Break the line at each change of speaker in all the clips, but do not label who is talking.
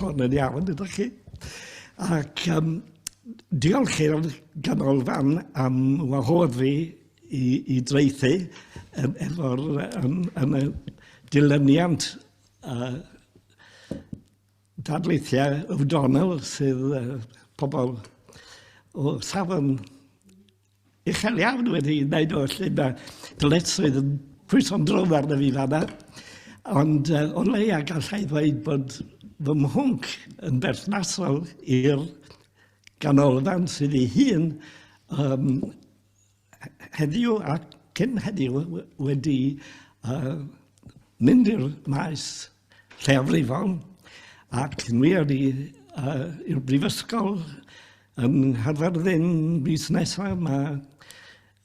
Hon yn iawn, ydych chi? Ac um, diolch i'r ganolfan am wahodd fi i, i draethu yn, efo'r, yn, yn y dilyniant dadleithiau O'Donnell sydd pobl o safon uchel iawn wedi wneud o, felly mae dyletswydd yn pwyso'n drwm arno fi fanna. Ond o leia gallai ddweud bod fy mhwnc yn berthnasol i'r ganolfan sydd ei hun um, heddiw a cyn heddiw wedi mynd i'r maes lleiafrifol ac yn wir i, i'r brifysgol yng Nghaerfyrddin fis nesaf mae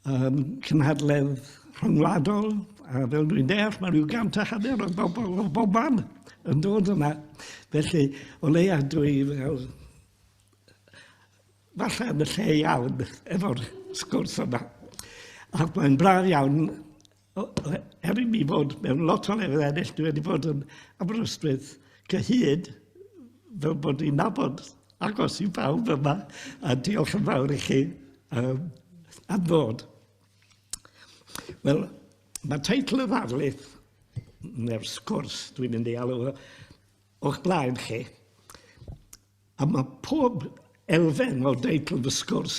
um, cynhadledd rhyngwladol a fel dwi'n deall mae rhyw 150 o bobl o bob man yn dod yna. Felly o leia dwi fel falle yn y lle iawn efo'r sgwrs yma. Ac mae'n braf iawn, er i mi fod mewn lot o lefydd eraill, dwi wedi bod yn Aberystwyth cyhyd fel bod i'n nabod agos i bawb yma, a diolch yn fawr i chi um, am ddod. Wel, mae teitl y ddarlith, neu'r sgwrs dwi'n mynd i alw o'ch blaen chi, A mae pob elfen o deitl fy sgwrs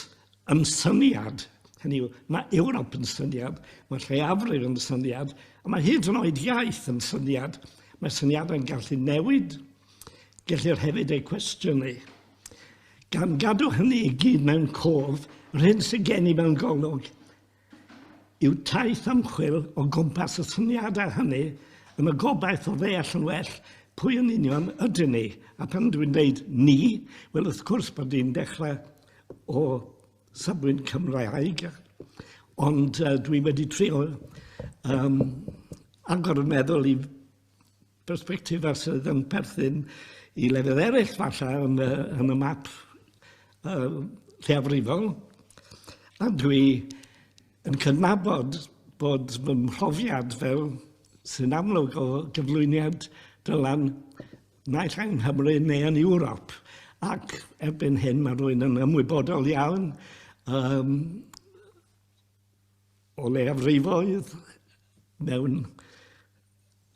yn syniad. Hynny yw, mae Ewrop yn syniad, mae lleiafrif yn syniad, a mae hyd yn oed iaith yn syniad. Mae syniadau'n gallu newid, gellir hefyd eu cwestiynu. Gan gadw hynny i gyd mewn cof, yr hyn sydd gen i mewn golwg yw taith ymchwil o gwmpas y syniadau hynny yn y gobaith o ddeall yn well pwy yn union ydyn ni. A pan dwi'n dweud ni, wel wrth gwrs bod ni'n dechrau o safbwynt Cymraeg, ond dwi wedi trio um, agor y meddwl i bersbectifau sydd yn perthyn i lefydd eraill falle yn y, yn y map lleiafrifol. A dwi yn cydnabod bod fy mhrofiad fel sy'n amlwg o gyflwyniad Dylan naill ai yng Nghymru neu yn Ewrop. Ac erbyn hyn mae rhywun yn ymwybodol iawn um, o leiafrifoedd mewn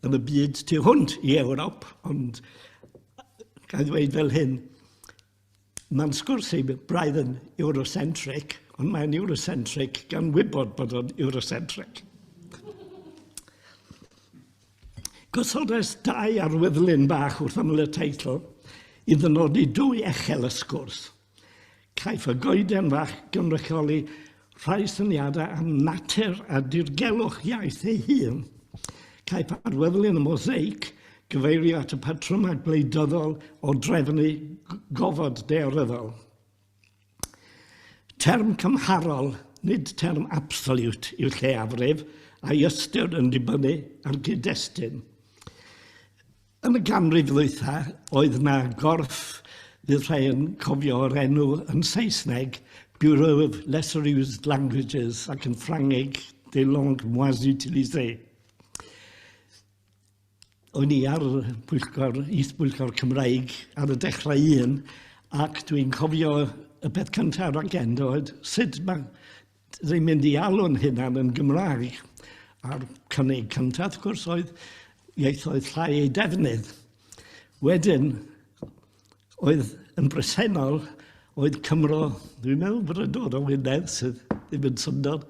yn y byd tu hwnt i Ewrop, ond ga i ddweud fel hyn, mae'n sgwrs i braidd yn Eurocentric, ond mae'n Eurocentric gan wybod bod o'n Eurocentric. Gosodais dau arwyddlun bach wrth ymyl y teitl i ddynodi dwy echel y sgwrs. Caiff y goeden fach gynrychioli rhai syniadau am natur a dirgelwch iaith ei hun. Caiff arwyddlun y mosaic gyfeirio at y patrymau gwleidyddol o drefnu gofod daearyddol. Term cymharol, nid term absoliwt, yw lleiafrif, a'i ystyr yn dibynnu ar gyd-destun. Yn y ganrif ddwytha, oedd 'na gorff, fydd rhai yn cofio o'r enw yn Saesneg, Bureau of Lesser Used Languages, ac yn Ffrangeg, Des Langues Moins Utilisées. O'n i ar bwyllgor, is-bwyllgor Cymraeg ar y dechrau un, ac dwi'n cofio y peth cyntaf ar agenda oedd sut mae Dwi'n mynd i alw'n hunan yn Gymraeg. A'r cynnig cyntaf, wrth gwrs, oedd ieithoedd llai eu defnydd. Wedyn, oedd yn bresennol, oedd Cymro, dwi'n meddwl bod yn dod o Wynedd, sydd ddim yn syndod,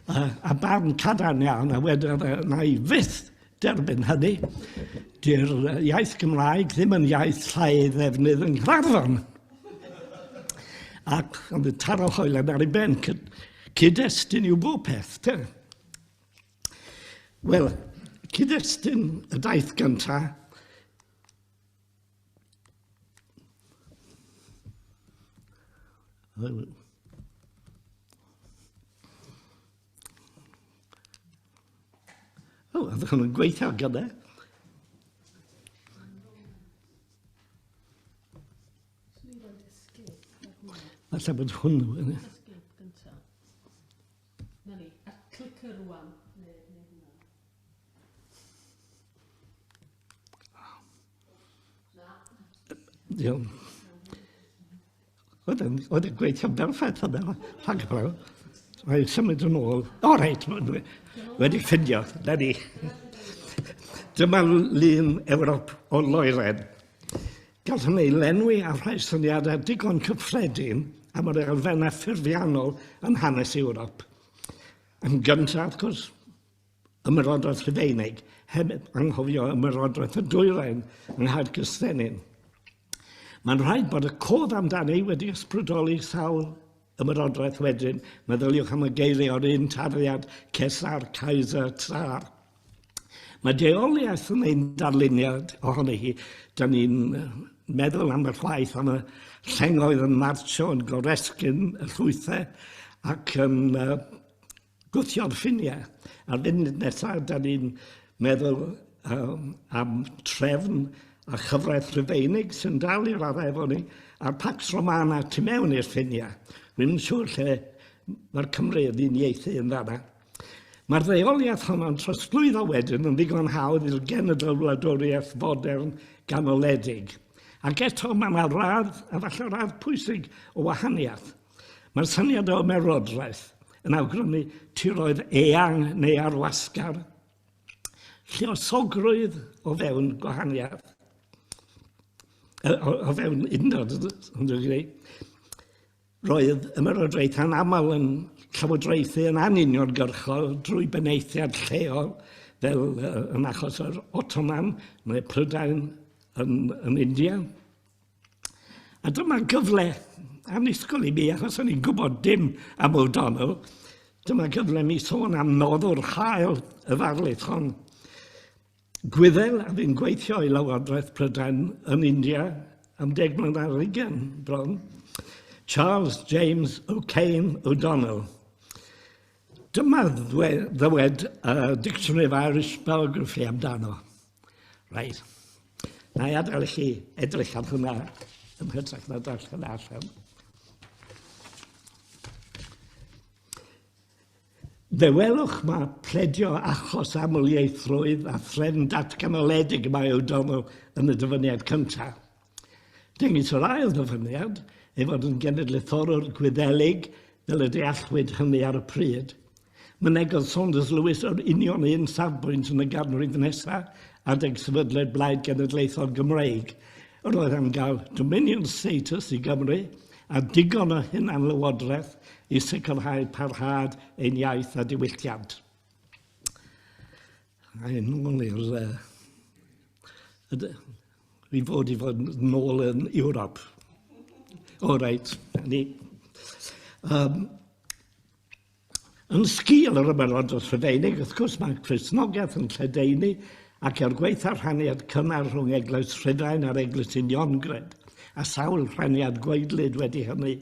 a, a barn cadarn iawn, a wedyn na i fyth derbyn hynny. Di'r iaith Gymraeg ddim yn iaith llai ei ddefnydd yng Nghaernarfon. Ac oedd y taro hoelen ar ei ben. Cyd-destun yw bob peth, te. Wel, cyd-destun y daith gyntaf O, oh, oedd yn gweithio gyda. Falle bod hwnnw yn...
Na ni, a clicker rwan. Neu, neu hwnna.
Iawn. Oedd yn, oedd yn gweithio'n berffaith yna, rhag brawd. Rhaid symud yn ôl. O, reit, wedi ffindio, na ni. Dyma lun Ewrop o loeren. Gallwn ei lenwi â rhai syniadau digon cyffredin am yr elfennau ffurfiannol yn hanes Ewrop. Yn gyntaf, wrth gwrs, Ymerodraeth Rhufeinig, heb anghofio Ymerodraeth y Dwyrain yng Nghaergystennin. Mae'n rhaid bod y cof amdani wedi ysbrydoli sawl ymerodraeth wedyn. Meddyliwch am y geiriau o'r un tarddiad, Cesar, Kaiser, Tsar. Mae deoliaeth yn ein darluniad ohoni hi. Da ni'n meddwl am y chwaith, am y llengoedd yn martsio, yn goresgyn y llwythau ac yn gwthio'r ffiniau. A'r funud nesaf, da ni'n meddwl um, am trefn a chyfraith Rhufeinig sy'n dal i raddau efo ni, a'r Pax Romana tu mewn i'r ffiniau. Dwi'n siŵr lle mae'r Cymru yn uniaethu yn fanna. Mae'r ddeoliaeth honno'n trosglwyddo wedyn yn ddigon hawdd i'r genedl wladwriaeth fodern ganoledig. Ac eto mae yna radd, a falle radd pwysig, o wahaniaeth. Mae'r syniad o ymerodraeth yn awgrymu tiroedd eang neu arwasgar, lluosogrwydd o fewn gwahaniaeth, o, o fewn undod, yn dwi'n Roedd ymerodraethau'n aml yn llywodraethu yn anuniongyrchol drwy benaethiad lleol, fel yn achos yr Ottoman neu Prydain yn, yn India. A dyma gyfle annisgwyl i mi, achos o'n i'n gwybod dim am O'Donnell, dyma gyfle mi sôn am noddwr hael y ddarlith hon. Gwyddel a fu'n gweithio i Lywodraeth Prydain yn India am deg mlynedd ar hugain bron, Charles James O'Kane O'Donnell. Dyma ddywed uh, Dictionary of Irish Biography amdano. Reit. Na i adael i chi edrych ar hwnna yn hytrach na darllen allan. Fe welwch mae pledio achos amlieithrwydd a threfn datganoledig mae O'Donnell yn y dyfyniad cyntaf. Dengys yr ail ddyfyniad ei fod yn genedlaetholwr Gwyddelig fel y deallwyd hynny ar y pryd. Mynegodd Saunders Lewis yr union un safbwynt yn y ganrif nesaf adeg sefydlu'r Blaid Genedlaethol Gymreig. Yr oedd am gael dominion status i Gymru a digon o hunanlywodraeth i sicrhau parhad ein iaith a diwylliant. A'i nôl i'r... Uh, i fod i fod nôl yn Ewrop. O reit, ni. Um, Yn sgil yr ymerodraeth Rhufeinig, wrth gwrs, mae Cristnogaeth yn lledaenu ac er gwaetha'r rhaniad cynnar rhwng Eglwys Rhufain a'r Eglwys Uniongred, a sawl rhaniad gwaedlyd wedi hynny,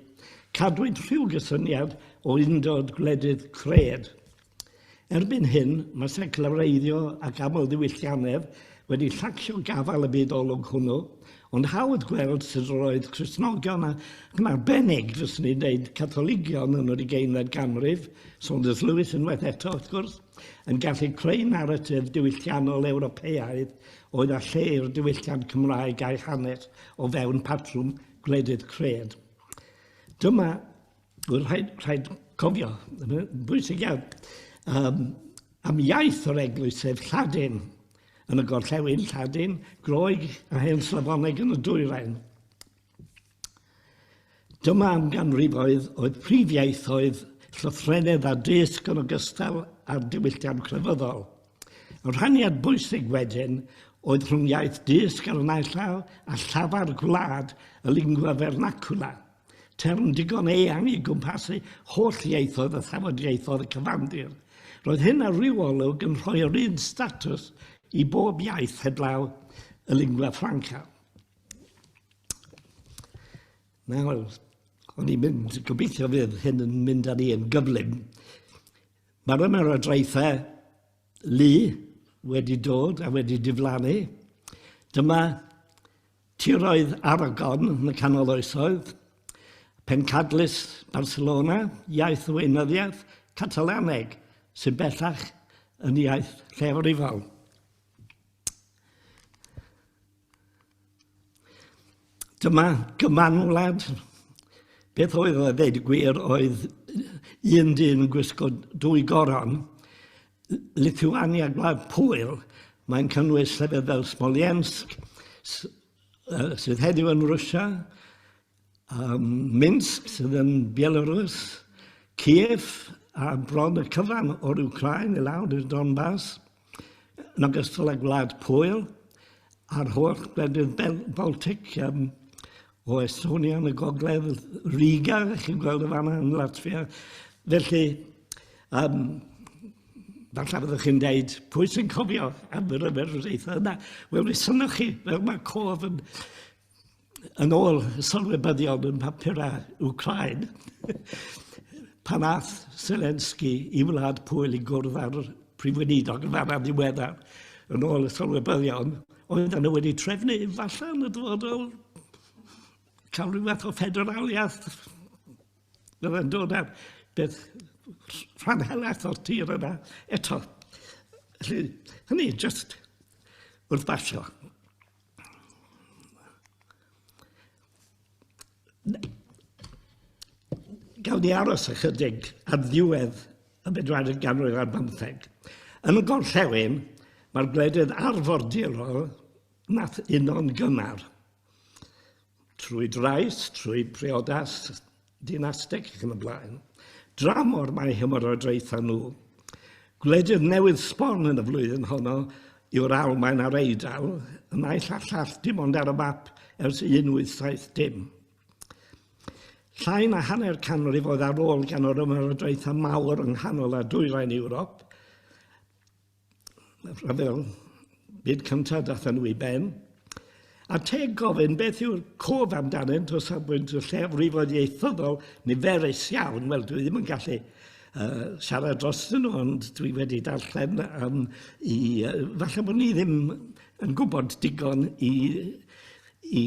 cadwyd rhyw gysyniad o undod gwledydd cred. Erbyn hyn, mae seclareiddio ac amlddiwylliannedd wedi llacio gafael y byd olwg hwnnw, ond hawdd gweld sut yr oedd Cristnogion ac yn arbennig, fyswn i'n dweud, Catholigion yn yr ugeinfed ganrif, Saunders Lewis unwaith eto, wrth gwrs, yn gallu creu naratif diwylliannol Ewropeaidd oedd â lle i'r diwylliant Cymraeg a'i hanes o fewn patrwm gwledydd cred. Dyma Wel, rhaid, rhaid cofio, bwysig iawn, um, am iaith yr eglwys, sef Lladin, yn y gorllewin, Lladin, Groeg a Hen Slafoneg yn y dwyrain. Dyma am ganrifoedd oedd prif ieithoedd llythrennedd a dysg yn ogystal â'r diwylliant crefyddol. Y rhaniad bwysig wedyn oedd rhwng iaith dysg ar y naill llaw a llafar gwlad y lingua vernacula. Term digon eang i gwmpasu holl ieithoedd a thafodieithoedd y cyfandir. Roedd hyn ar ryw olwg yn rhoi yr un statws i bob iaith heblaw y lingua franca. Nawr, o'n i'n mynd, gobeithio fydd hyn yn mynd â ni yn gyflym. Mae'r ymerodraethau lu wedi dod a wedi diflannu. Dyma Tiroedd Aragon yn y Canol Oesoedd, pencadlys Barcelona, iaith y weinyddiaeth, Catalaneg, sy'n bellach yn iaith lleiafrifol. Dyma gymanwlad. Beth oedd o ddeud y gwir oedd un dyn yn gwisgo dwy goron. Lithuania, Gwlad Pwyl, mae'n cynnwys llefydd fel Smolensk, sydd heddiw yn Rwsia, Minsk sydd yn Belarus, Kiev a bron y cyfan o'r Wcráin i lawr i'r Donbas, yn ogystal â Gwlad Pwyl a'r holl gwledydd Baltic, o Estonia yn y gogledd, Riga, chi'n gweld y fanna yn Latvia. Felly, falle fyddwch chi'n deud, pwy sy'n cofio am yr ymerodraethau yna? Wel, mi synnwch chi, fel mae cof yn Yn ôl sylwebyddion yn papurau Wcráin, pan ath Zelensky i wlad Pwyl i gwrdd â'r prif weinidog yn fanna ddiweddar, yn ôl y sylwebyddion, oedden nhw wedi trefnu falle yn y dyfodol cael rhyw fath o ffederaliaeth fydde'n dod â beth rhan helaeth o'r tir yna eto. Felly, hynny, just wrth basio. Gawn ni aros ychydig ar ddiwedd y bedwaredd ganrif ar bymtheg. Yn y gorllewin, mae'r gwledydd arfordirol nath uno'n gynnar. Trwy drais, trwy priodas dynastig ac yn y blaen. Dramor mae hymerodraethau nhw. Gwledydd newydd sbon yn y flwyddyn honno yw'r Almaen a'r Eidal, y naill a'r llall dim ond ar y map ers 1870. Llai na hanner canrif oedd ar ôl gan yr ymerodraethau mawr yng nghanol a dwyrain Ewrop, Rhyfel Byd Cyntaf dathon nhw i ben. A teg gofyn beth yw'r cof amdanynt o safbwynt y lleiafrifoedd ieithyddol niferus iawn. Wel, dwi ddim yn gallu siarad drostyn nhw, ond dwi wedi darllen um, i... Falle bod ni ddim yn gwybod digon i, i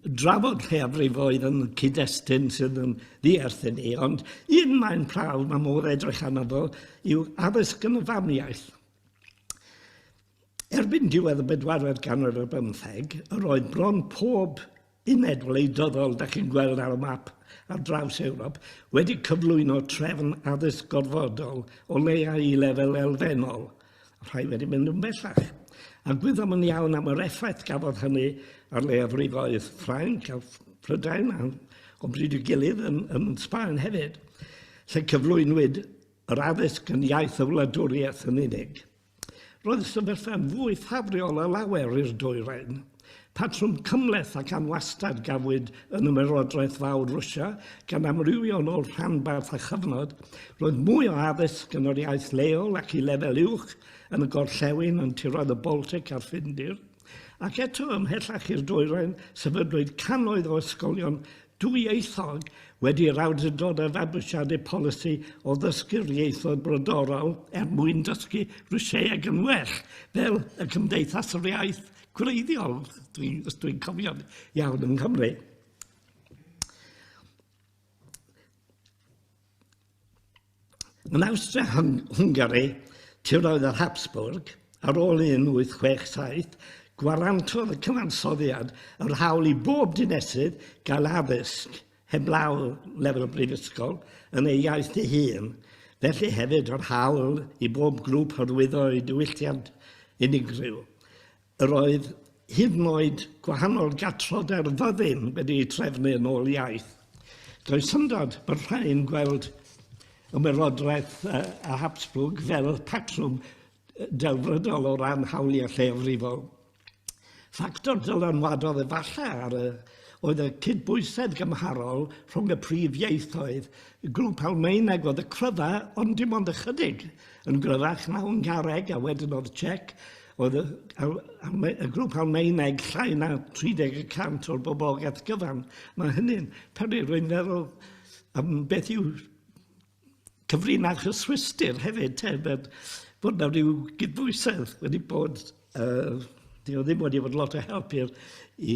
drafod lleiafrifoedd yn cyd-destun sydd yn ddiarth i ni, ond un maen prawf mae modd edrych arno fo yw addysg yn y famiaith. Erbyn diwedd y bedwaredd ganrif ar bymtheg, yr oedd bron pob uned wleidyddol da chi'n gweld ar y map ar draws Ewrop wedi cyflwyno trefn addysg gorfodol o leia i lefel elfennol, rhai wedi mynd yn bellach. A gwyddom yn iawn am yr effaith gafodd hynny ar leiafrifoedd Ffrainc a Phrydain a o bryd i'w gilydd yn, yn Sbaen hefyd, lle cyflwynwyd yr addysg yn iaith y wladwriaeth yn unig. Roedd y sefyllfa'n fwy ffafriol o lawer i'r dwyrain. Patrwm cymhleth ac anwastad gafwyd yn Ymerodraeth Fawr Rwsia, gan amrywio yn ôl rhanbarth a chyfnod. Roedd mwy o addysg yn yr iaith leol ac i lefel uwch yn y gorllewin, yn tiroedd y Baltic a'r Ffindir. Ac eto, ymhellach i'r dwyrain, sefydlwyd cannoedd o ysgolion dwyieithog wedi i'r awdurdodau fabwysiadu polisi o ddysgu'r ieithoedd brodorol er mwyn dysgu Rwsieg yn well, fel y Cymdeithas yr Iaith gwreiddiol, dwi, os dwi'n cofio'n iawn yng Nghymru. Yn Awstria-Hwngari, tiroedd yr Habsburg, ar ôl 1867, gwarantodd y cyfansoddiad yr hawl i bob dinesydd gael addysg, heblaw lefel y brifysgol, yn ei iaith ei hun, felly hefyd yr hawl i bob grŵp hyrwyddo ei diwylliant unigryw. Yr oedd hyd yn oed gwahanol gatrodau'r fyddin wedi'u trefnu yn ôl iaith. Doedd syndod bod rhai'n gweld ymerodraeth a Habsburg fel patrwm delfrydol o ran hawliau lleiafrifol. Ffactor dylanwadodd efallai ar y oedd y cydbwysedd gymharol rhwng y prif ieithoedd. Y grŵp Almaeneg oedd y cryfa, ond dim ond ychydig yn gryfach na Hwngareg, a wedyn oedd Czech, Oedd y, y grŵp Almaeneg llai na 30 y cant o'r boblogaeth gyfan. Mae hynny'n peri rwy'n feddwl am beth yw cyfrinach y Swistir hefyd, te, bod, bod na rhyw gydbwysedd wedi bod, di o ddim wedi bod lot o help i'r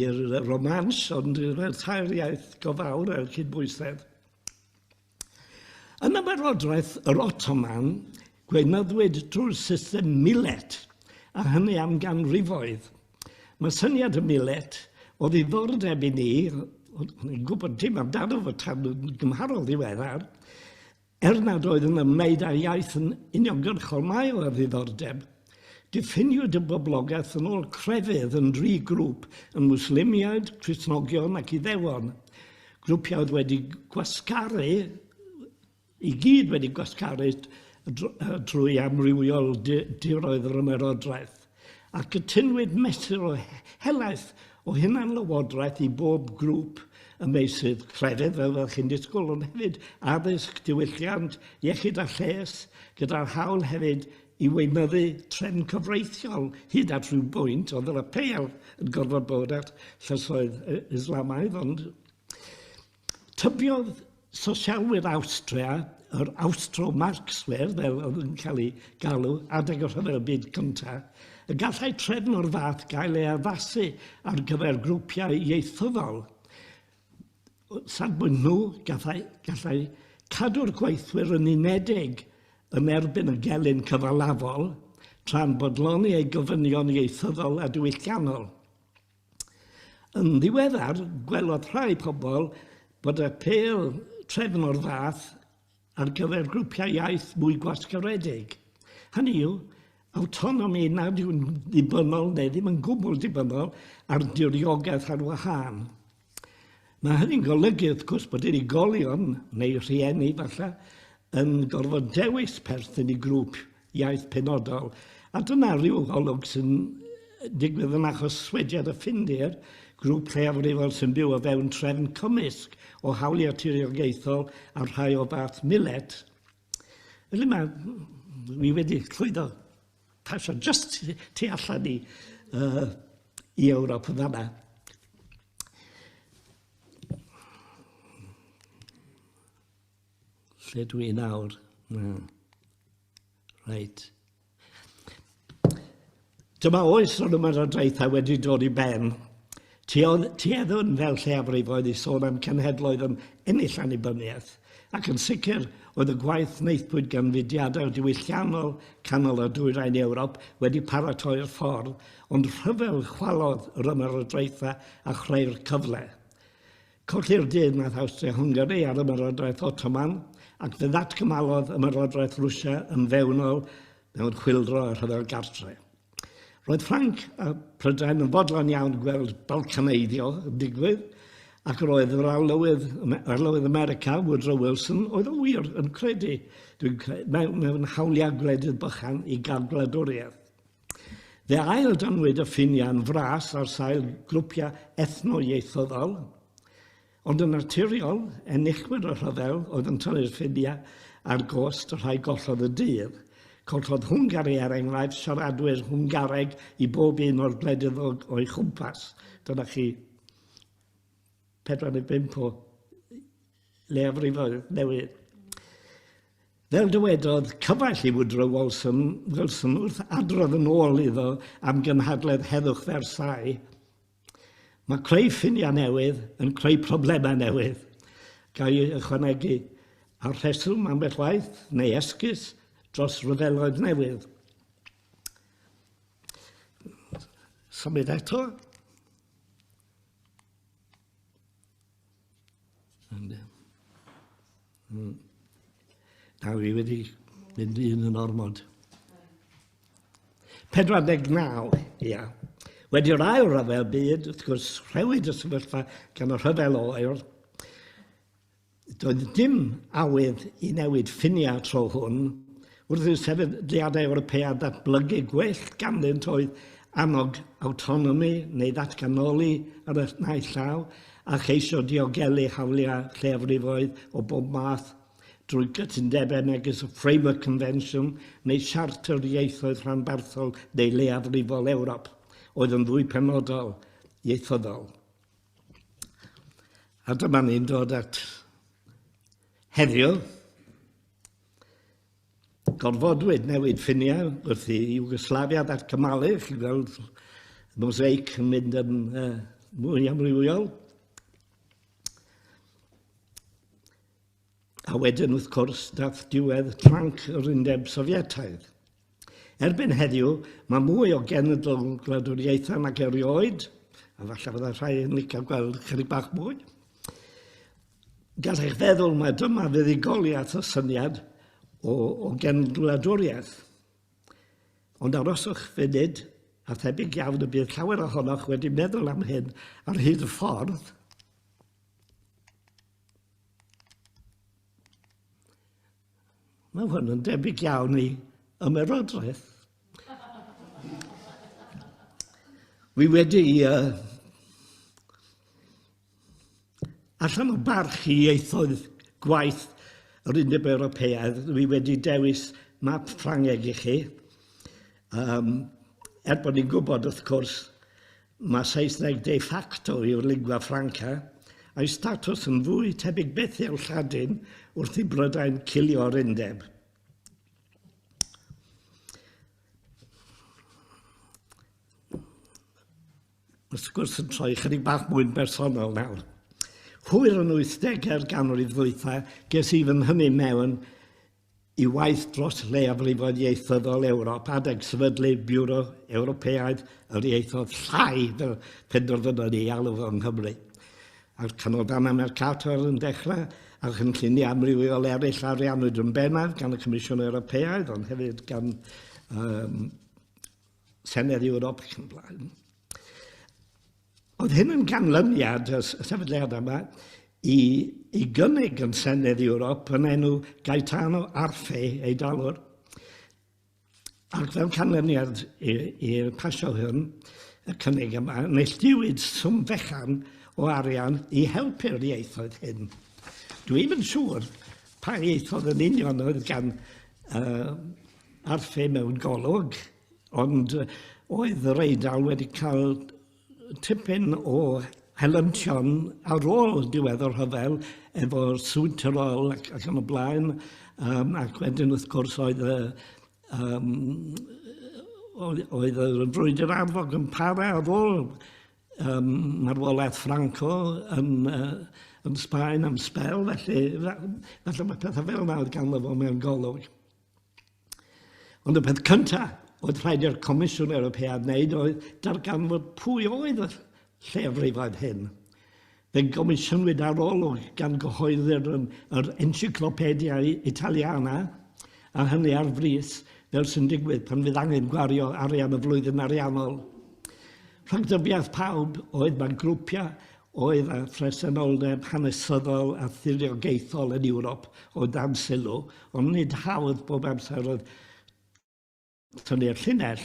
i'r romans, ond mae'r tair iaith go fawr ar cydbwysedd. Yn Ymerodraeth yr Ottoman, gweinyddwyd drwy'r system millet, a hynny am ganrifoedd. Mae syniad y millet O ddiddordeb i ni, o'n i'n gwybod dim amdano fo tan yn gymharol ddiweddar, er nad oedd yn ymwneud â'r iaith yn uniongyrchol mae o ddiddordeb. Diffiniwyd y boblogaeth yn ôl crefydd yn dri grŵp, y Mwslimiaid, Cristnogion ac Iddewon. Grwpiau oedd wedi gwasgaru i gyd wedi gwasgaru drwy amrywiol diroedd yr ymerodraeth, a cytunwyd mesur o helaeth o hunanlywodraeth i bob grŵp ym meysydd crefydd, fel fyddech chi'n disgwyl, ond hefyd addysg, diwylliant, iechyd a lles, gyda'r hawl hefyd i weinyddu trefn cyfreithiol hyd at rhyw bwynt, oedd yr apêl yn gorfod bod at llysoedd Islamaidd, ond Tybiodd sosialwyr Awstria, yr Awstro-Marcswyr, fel oedd yn cael eu galw adeg y Rhyfel Byd Cyntaf, y gallai trefn o'r fath gael ei addasu ar gyfer grwpiau ieithyddol. Safbwynt nhw, gallai, gallai cadw'r gweithwyr yn unedig yn erbyn y gelyn cyfalafol, tra'n bodloni eu gofynion ieithyddol a diwylliannol. Yn ddiweddar, gwelodd rhai pobl bod apêl trefn o'r fath ar gyfer grwpiau iaith mwy gwasgaredig. Hynny yw, awtonomi nad yw'n ddibynnol neu ddim yn gwbl dibynnol ar diriogaeth ar wahân. Mae hynny'n golygu, wrth gwrs, bod unigolion, neu rhieni falle, yn gorfod dewis perthyn i grŵp iaith penodol. A dyna rhyw olwg sy'n digwydd yn achos Swediad y Ffindir, grŵp lleiafrifol sy'n byw o fewn trefn cymysg o hawliau tiriogaethol a rhai o fath millet. Felly mae, mi wedi llwyddo pasio just tu allan i, i Ewrop yn fanna. Lle dwi nawr? Na. Reit. Dyma oes o'r ymerodraethau wedi dod i ben. Tueddwn fel lleiafrifoedd i sôn am cenhedloedd yn ennill annibyniaeth, ac yn sicr oedd y gwaith wnaethpwyd gan fudiadau diwylliannol canol a dwyrain Ewrop wedi paratoi'r ffordd, ond rhyfel chwalodd yr ymerodraethau a chreu'r cyfle. Colli'r dydd nath Awstria-Hwngari ar ymerodraeth Ottoman, ac fe ddatgymalodd ymerodraeth Rwsia yn fewnol mewn chwyldro a rhyfel gartre. Roedd Ffrainc a Prydain yn fodlon iawn gweld Balcaneiddio yn digwydd, ac roedd yr arlywydd, arlywydd America, Woodrow Wilson, oedd o wir yn credu dwi'n credu, mewn, mewn hawliau gwledydd bychan i gael gwladwriaeth. Fe ail-dynwyd y ffiniau'n fras ar sail grwpiau ethno-ieithyddol, Ond yn naturiol, enillwyr y rhyfel oedd yn tynnu'r ffiniau ar gost y rhai gollodd y dydd. Collodd Hwngari, er enghraifft, siaradwyr Hwngareg i bob un o'r gwledydd o'i chwmpas. Dyna chi 4 neu 5 o leiafrifoedd newydd. Fel dywedodd cyfaill i Woodrow Wilson, Wilson wrth adrodd yn ôl iddo am gynhadledd heddwch Versailles, Mae creu ffiniau newydd yn creu problemau newydd. Ga i ychwanegu a'r rheswm ambell waith neu esgus dros ryfeloedd newydd. Symud eto. Nawr fi wedi mynd un yn ormod. 49, ia. Wedi'r ail ryfel byd, wrth gwrs, rhewyd y sefyllfa gan y rhyfel oer. Doedd dim awydd i newid ffiniau tro hwn. Wrth i'r sefydliadau Ewropeaidd ddatblygu gwell ganddynt oedd annog awtonomi neu ddatganoli ar y naill llaw a cheisio diogelu hawliau lleiafrifoedd o bob math drwy gytundebau megis y Framework Convention neu Siarter Ieithoedd Rhanbarthol neu Leiafrifol Ewrop, oedd yn fwy penodol ieithyddol. A dyma ni'n dod at heddiw. Gorfodwyd newid ffiniau wrth i Iwgoslafia ddatgymalu, chi'n gweld mosaic yn mynd yn uh, mwy amrywiol. A wedyn, wrth gwrs, dath diwedd tranc yr Undeb Sofietaidd. Erbyn heddiw, mae mwy o genedl gwladwriaethau nag erioed. A falle fydda rhai yn licio gweld chydig bach mwy. Gallech feddwl mai dyma fuddugoliaeth y syniad o, o genedladwriaeth. Ond aroswch funud, a thebyg iawn y bydd llawer ohonoch wedi meddwl am hyn ar hyd y ffordd. Mae hwn yn debyg iawn i ymerodraeth. Wi wedi uh, allan o barch i ieithoedd gwaith yr Undeb Ewropeaidd, dwi wedi dewis map Ffrangeg i chi. Um, er bod ni'n gwybod, wrth gwrs, Mae Saesneg de facto yw'r lingua franca, a'i statws yn fwy tebyg byth i'r Lladin wrth i Brydain cilio'r undeb. Wrth gwrs yn troi chydig bach mwy'n bersonol nawr. Hwyr yn 80au'r ganrif ddwytha, ges i fy nhynnu mewn i waith dros leiafrifoedd ieithyddol Ewrop adeg sefydlu Biwro Ewropeaidd yr Ieithoedd Llai fel penderfynon ni alw fo yng Nghymru. A'r Canolfannau Mercator yn dechrau, a chynlluniau amrywiol eraill ariannwyd yn bennaf gan y Comisiwn Ewropeaidd, ond hefyd gan um, Senedd Ewrop ac yn blaen. Oedd hyn yn ganlyniad y sefydliad yma i, i gynnig yn Senedd Ewrop yn enw Gaetano Arfe, Eidalwr. Ac fel canlyniad i'r pasio hwn, y cynnig yma, neilltuwyd swm fechan o arian i helpu'r ieithoedd hyn. Dwi'm yn siŵr pa ieithoedd yn union oedd gan uh, Arfe mewn golwg, Ond oedd yr Eidal wedi cael tipyn o helyntion ar ôl diwedd y rhyfel efo Südtirol ac, ac yn y blaen, um, ac wedyn wrth gwrs oedd y, um, oedd y frwydr arfog yn para ar ôl um, marwolaeth Franco yn, uh, yn Sbaen am sbel, felly, felly mae pethau fel yna oedd ganddo fo mewn golwg. Ond y peth cyntaf oedd rhaid i'r Comisiwn Ewropeaidd wneud oedd darganfod pwy oedd y lleiafrifoedd hyn. Fe gomisiynwyd arolwg gan gyhoeddi'r yr Encyclopedia Italiana, a hynny ar frys, fel sy'n digwydd pan fydd angen gwario arian y flwyddyn ariannol. Rhagdybiaeth pawb oedd mae grwpiau oedd â phresenoldeb hanesyddol a thiriogaethol yn Ewrop o dan sylw, ond nid hawdd bob amser oedd tynnu'r llinell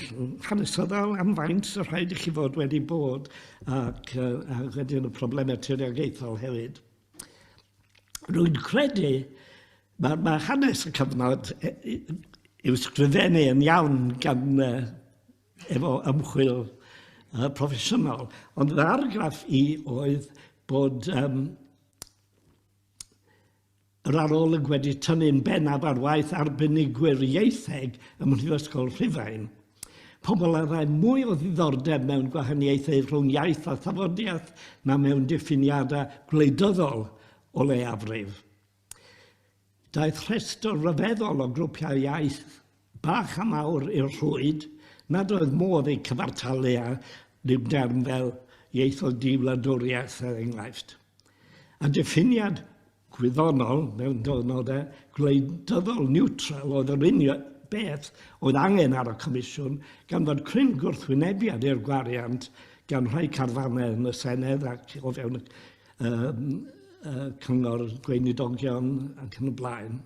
hanesyddol am faint y rhaid i chi fod wedi bod ac, uh, ac wedyn y problemau tiriogaethol hefyd. Rwy'n credu mae, mae hanes y cyfnod e, e, i'w sgrifennu yn iawn gan uh, efo ymchwil uh, proffesiynol. Ond fy argraff i oedd bod um, yr arolwg wedi tynnu'n bennaf ar waith arbenigwyr ieitheg ym Mhrifysgol Rhufain. Pobl â rhai mwy o ddiddordeb mewn gwahaniaethau rhwng iaith a thafodiaeth na mewn diffiniadau gwleidyddol o leiafrif. Daeth rhestr ryfeddol o grwpiau iaith bach a mawr i'r rhwyd nad oedd modd eu cyfartalu â rhyw derm fel ieithoedd di-wladwriaeth, er enghraifft. A diffiniad gwyddonol, mewn diwrnodau, gwleidyddol niwtral oedd yr union beth oedd angen ar y Comisiwn, gan fod cryn gwrthwynebiad i'r gwariant gan rhai carfannau yn y Senedd ac o fewn y um, uh, cyngor gweinidogion ac yn y blaen.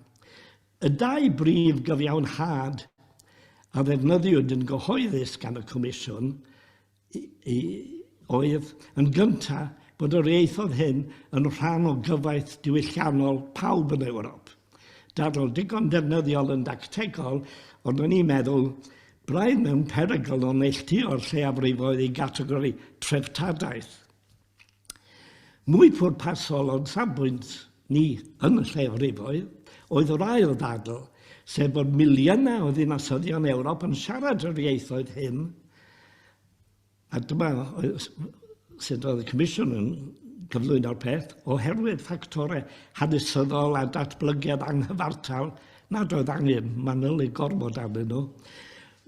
Y dau brif gyfiawnhad a ddefnyddiwyd yn gyhoeddus gan y Comisiwn i, i, oedd yn gyntaf bod yr ieithoedd hyn yn rhan o gyfaith diwylliannol pawb yn Ewrop. Dadl digon defnyddiol yn dactegol, ond o'n i'n meddwl braidd mewn perygl o neilltuo'r lleiafrifoedd i gategori treftadaeth. Mwy pwrpasol o'n safbwynt ni yn y lleiafrifoedd oedd yr ail ddadl, sef bod miliynau o ddinasyddion Ewrop yn siarad yr ieithoedd hyn, a dyma sut oedd y Comisiwn yn cyflwyno'r peth, oherwydd ffactorau hanesyddol a datblygiad anghyfartal nad oedd angen manylu gormod arnyn nhw.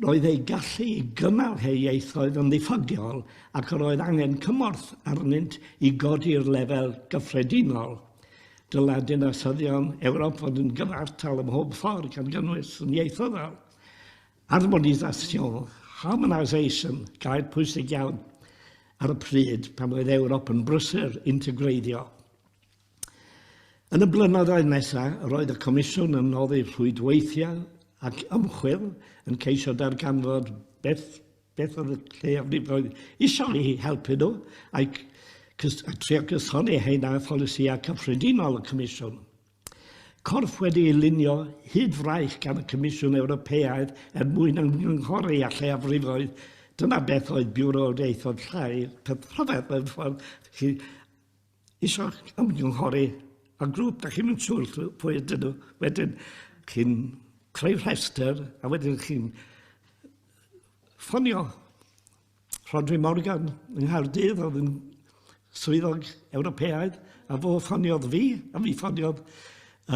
Roedd eu gallu i gynnal eu ieithoedd yn ddiffygiol ac yr oedd angen cymorth arnynt i godi'r lefel gyffredinol. Dylai dinasyddion Ewrop fod yn gyfartal ym mhob ffordd, gan gynnwys yn ieithyddol. Harmonisation, harmonisation, gair pwysig iawn ar y pryd pan oedd Ewrop yn brysur integreiddio. Yn y blynyddoedd nesaf, roedd y Comisiwn yn noddi rhwydweithiau ac ymchwil yn ceisio darganfod beth, beth oedd y lleiafrifoedd eisiau i helpu nhw a, a trio cysoni heina â pholisïau cyffredinol y Comisiwn. Corff wedi ei lunio hyd fraich gan y Comisiwn Ewropeaidd er mwyn ymgynghori â lleiafrifoedd. Dyna beth oedd Biwro Ieithoedd Llai, peth rhyfedd mewn ffordd. Chi isio ymgynghori â grŵp, da chi'm yn siŵr pwy ydyn nhw. Wedyn, chi'n creu rhestr, a wedyn chi'n ffonio Rhodri Morgan yng Nghaerdydd, oedd yn swyddog Ewropeaidd, a fo ffoniodd fi, a fi ffoniodd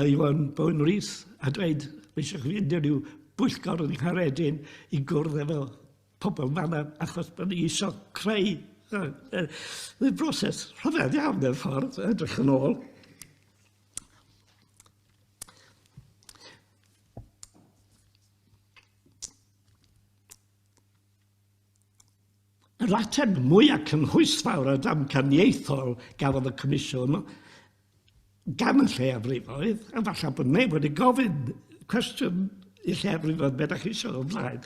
Iwan Bowen Rees, a dweud, mae eisiau chi fynd i ryw bwyllgor yn Nghaeredin i gwrdd efo pobl fanna achos bod ni eisiau creu y broses rhyfedd iawn mewn ffordd, edrych yn ôl. Yr ateb mwyaf cynhwysfawr a damcaniaethol gafodd y Comisiwn gan y lleiafrifoedd, a falle bod neb wedi gofyn cwestiwn i lleiafrifoedd beth ydych chi eisiau o flaen.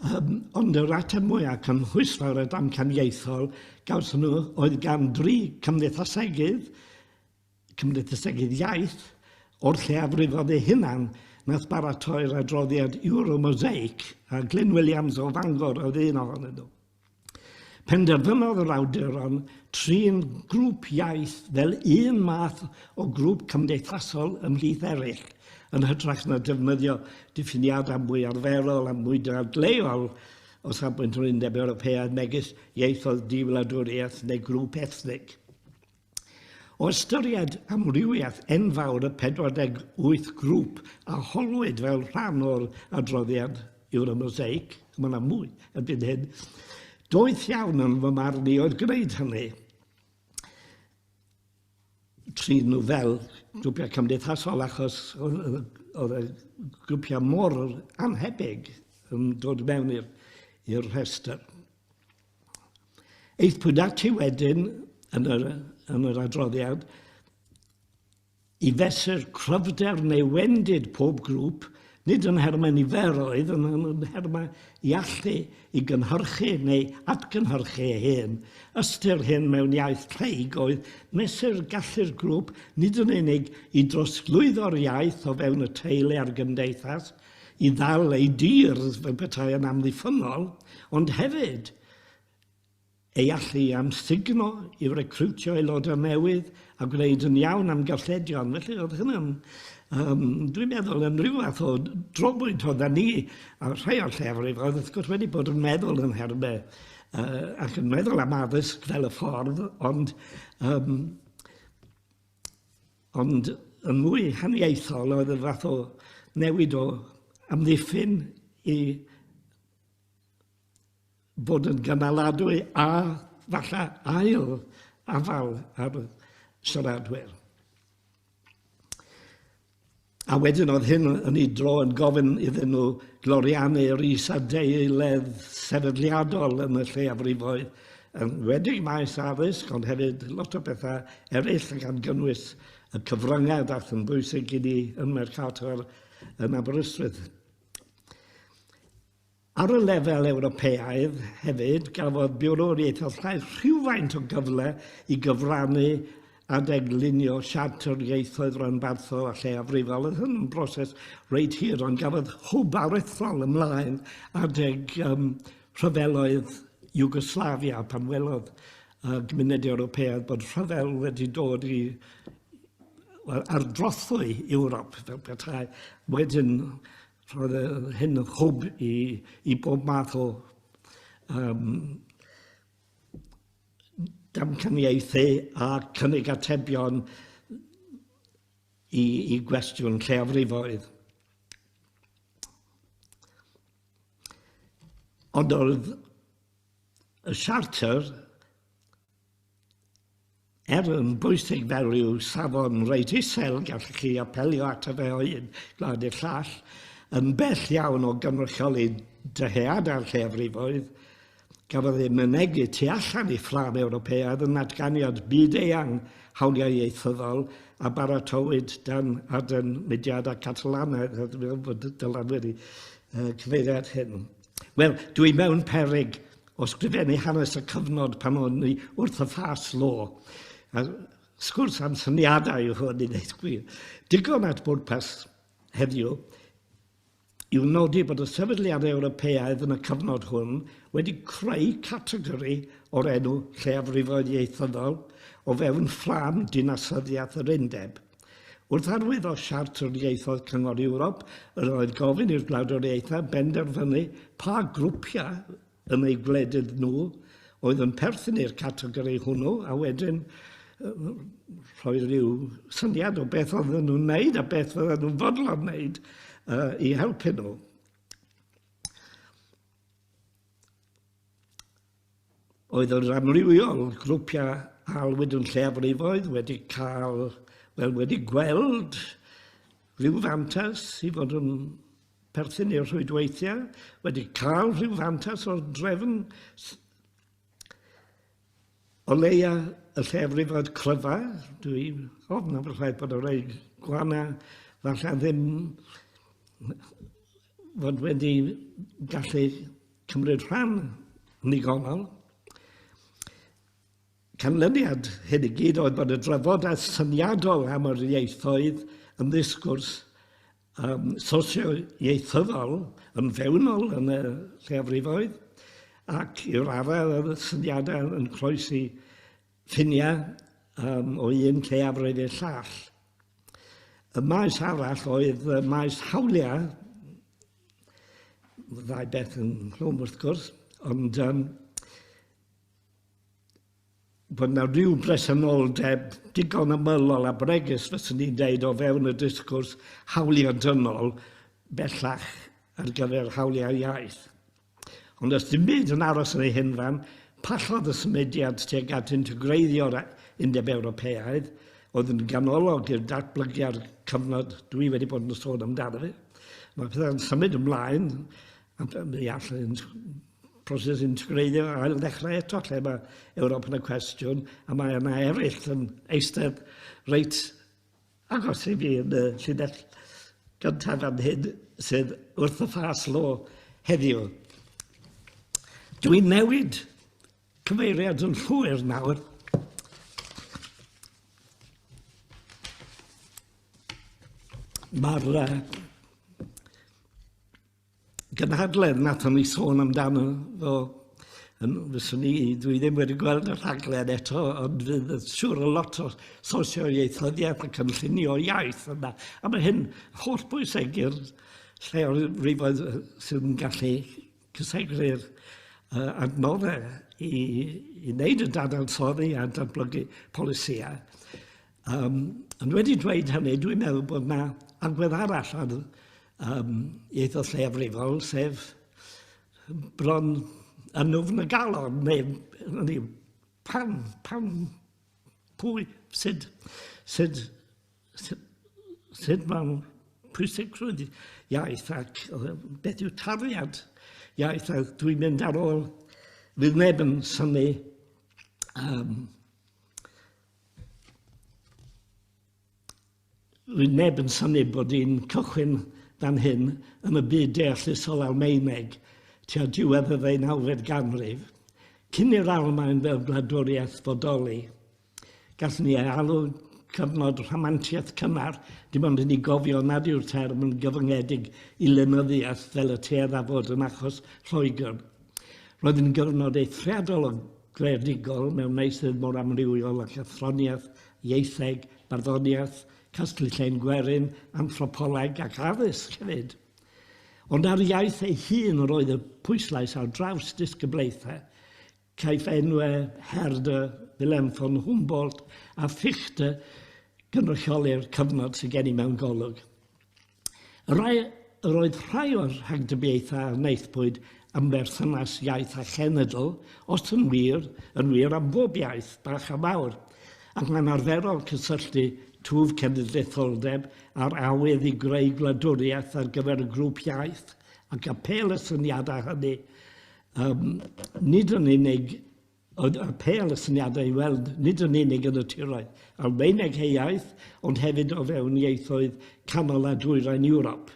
Um, ond yr ateb mwyaf cynhwysfawr a damcaniaethol gawson nhw oedd gan dri cymdeithasegydd, cymdeithasegydd iaith, o'r lleiafrifoedd eu hunan, nath baratoi'r adroddiad Euromosaic, a Glyn Williams o Fangor oedd un ohonyn nhw. Penderfynodd yr awduron trin grŵp iaith fel un math o grŵp cymdeithasol ymhlith eraill, yn hytrach na defnyddio diffiniadau mwy arferol a mwy dadleuol o safbwynt yr Undeb Ewropeaidd megis ieithoedd di-wladwriaeth neu grŵp ethnig. O ystyried amrywiaeth enfawr y 48 grŵp a holwyd fel rhan o'r adroddiad Euromosaic, mae yna mwy erbyn hyn, doeth iawn yn fy marn i oedd gwneud hynny. Trin nhw fel grwpiau cymdeithasol achos oedd y grwpiau mor annhebyg yn dod mewn i'r rhestr. Aethpwyd ati wedyn yn yr, yn yr adroddiad i fesur cryfder neu wendid pob grŵp, nid yn nhermau niferoedd, ond yn nhermau i allu i gynhyrchu neu atgynhyrchu ei hun. Ystyr hyn mewn iaith lleyg oedd mesur gallu'r grŵp nid yn unig i drosglwyddo'r iaith o fewn y teulu a'r gymdeithas, i ddal ei dir fel petai yn amddiffynnol, ond hefyd ei allu i amsugno, i recriwtio aelodau newydd a gwneud yn iawn am golledion. Felly oedd hynny'n, um, dwi'n meddwl, yn rhyw fath o drobwynt oedden ni, a rhai o'r llefrif oedd wrth gwrs wedi bod yn meddwl yn nhermau ac yn meddwl am addysg fel y ffordd, ond um, Ond yn mwy haniaethol oedd y fath o newid o amddiffyn i fod yn gynaladwy a falle ail afal ar siaradwyr. A wedyn oedd hyn yn ei dro yn gofyn iddyn nhw gloriannu'r isadeiledd sefydliadol yn y lleiafrifoedd, yn enwedig maes addysg, ond hefyd lot o bethau eraill gan gynnwys y cyfryngau ddaeth yn bwysig i ni ym Mercator yn Aberystwyth. Ar y lefel Ewropeaidd hefyd, gafodd Biwro'r Ieithoedd Llai rhywfaint o gyfle i gyfrannu adeg lunio Siartr Ieithoedd Ranbarthol a Lleiafrifol. Oedd hyn yn broses reit hir, ond gafodd hwb aruthrol ymlaen adeg um, rhyfeloedd Iwgoslafia pan welodd y gymuned Ewropeaidd bod rhyfel wedi dod i well, ar drothwy Ewrop fel petai. Wedyn Roedd hyn yn hwb i, i bob math o um, damcaniaethu a cynnig atebion i, i gwestiwn lleiafrifoedd. Ond oedd y siarter, er yn bwysig fel rhyw safon reit isel, gallech chi apelio ato fe o un gwlad i'r llall, yn bell iawn o gynrychioli dyheadau'r lleiafrifoedd, gafodd ei mynegi tu allan i ffrâm Ewropeaidd yn natganiad byd-eang hawliau ieithyddol a baratowyd dan adain mudiadau Catalanaidd, a dwi'n meddwl bod Dylan wedi cyfeirio at hyn. Wel, dwi mewn peryg o sgrifennu hanes y cyfnod pan o'n i wrth y ffas lo. A sgwrs am syniadau yw hwn i ddeud gwir. Digon at bwrpas heddiw yw nodi bod y sefydliadau Ewropeaidd yn y cyfnod hwn wedi creu categori o'r enw lleiafrifoedd ieithyddol o fewn ffrâm dinasyddiaeth yr undeb. Wrth arwyddo Siartr Ieithoedd Cyngor Ewrop, yr oedd gofyn i'r gwladwriaethau benderfynu pa grwpiau yn eu gwledydd nhw oedd yn perthyn i'r categori hwnnw, a wedyn rhoi rhyw syniad o beth oedden nhw'n wneud a beth fydden nhw'n fodlon wneud i helpu nhw. Oedd yr amrywiol grwpiau a alwyd yn lleiafrifoedd wedi cael, wel, wedi gweld rhyw fantais i fod yn perthyn i'r rhwydweithiau, wedi cael rhyw fantais o'r drefn o leia y lleiafrifoedd cryfa, dwi ofn am y ffaith bod y rhai gwana falle ddim fod wedi gallu cymryd rhan ddigonol. Canlyniad hyn i gyd oedd bod y drafodaeth syniadol am yr ieithoedd yn ddisgwrs sosio-ieithyddol yn fewnol yn y lleiafrifoedd ac i'r raddau oedd y syniadau yn croesi ffiniau o un lleiafrif i'r llall. Y maes arall oedd y maes hawliau, ddau beth yn nghlwm wrth gwrs, ond bod yna rhyw bresenoldeb digon ymylol a bregus, fyswn i'n deud, o fewn y disgwrs hawliau dynol bellach ar gyfer hawliau iaith. Ond os dim byd yn aros yn ei hunfan, pallodd y symudiad tuag at integreiddio'r Undeb Ewropeaidd, oedd yn ganolog i'r datblygiad cyfnod dwi wedi bod yn sôn amdano fe. Mae pethau'n symud ymlaen, a mi all proses integreiddio ail ddechrau eto lle mae Ewrop yn y cwestiwn, a mae yna eraill yn eistedd reit agos i fi yn y llinell gyntaf fan hyn sydd wrth y ffas lo heddiw. Dwi'n newid cyfeiriad yn llwyr nawr. Mae'r gynhadledd nathon ni sôn amdano fo yn fyswn i, dwi ddim wedi gweld y rhaglen eto, ond fydd siŵr o lot o sosioieithyddiaeth a cynllunio iaith yna. A mae hyn holl bwysig i'r lleolifoedd sydd yn gallu cysegru'r adnoddau i wneud y dadansoddi a datblygu polisïau. Ond wedi dweud hynny, dwi'n meddwl bod yna agwedd arall ar ieithoedd lleiafrifol, sef bron yn nwfn y galon, neu, neu pam, pam, pwy, sut, sut, sut, sut mae'n pwysigrwydd iaith ac beth yw tarddiad iaith a dwi'n mynd ar ôl, fydd neb yn synnu Fydd neb yn synnu bod i'n cychwyn fan hyn yn y byd deallusol Almaeneg tua diwedd y ddeunawfed ganrif, cyn i'r Almaen fel gwladwriaeth fodoli. Gallwn ni ei alw cyfnod rhamantiaeth cynnar, dim ond i ni gofio nad yw'r term yn gyfyngedig i lenyddiaeth fel y tuedda fod yn achos Lloegr. Roedd yn gyfnod eithriadol o greadigol mewn meysydd mor amrywiol ag athroniaeth, ieitheg, barddoniaeth, casglu llên gwerin, anthropoleg ac addysg hefyd. Ond ar iaith ei hun yr oedd y pwyslais ar draws disgyblaethau. Caiff enwau Herder, Wilhelm von Humboldt a Fichte gynrychioli'r cyfnod sydd gen i mewn golwg. Yr oedd rhai o'r rhagdybiaethau a wnaethpwyd am berthynas iaith a chenedl, os yn wir, yn wir am bob iaith, bach a mawr. Ac mae'n arferol cysylltu twf cenedlaetholdeb â'r awydd i greu gwladwriaeth ar gyfer y grŵp iaith ac apêl y syniadau hynny, um, nid yn unig Oedd apêl y syniadau i weld nid yn unig yn y tiroedd Almaeneg eu iaith, ond hefyd o fewn ieithoedd Canol a Dwyrain Ewrop.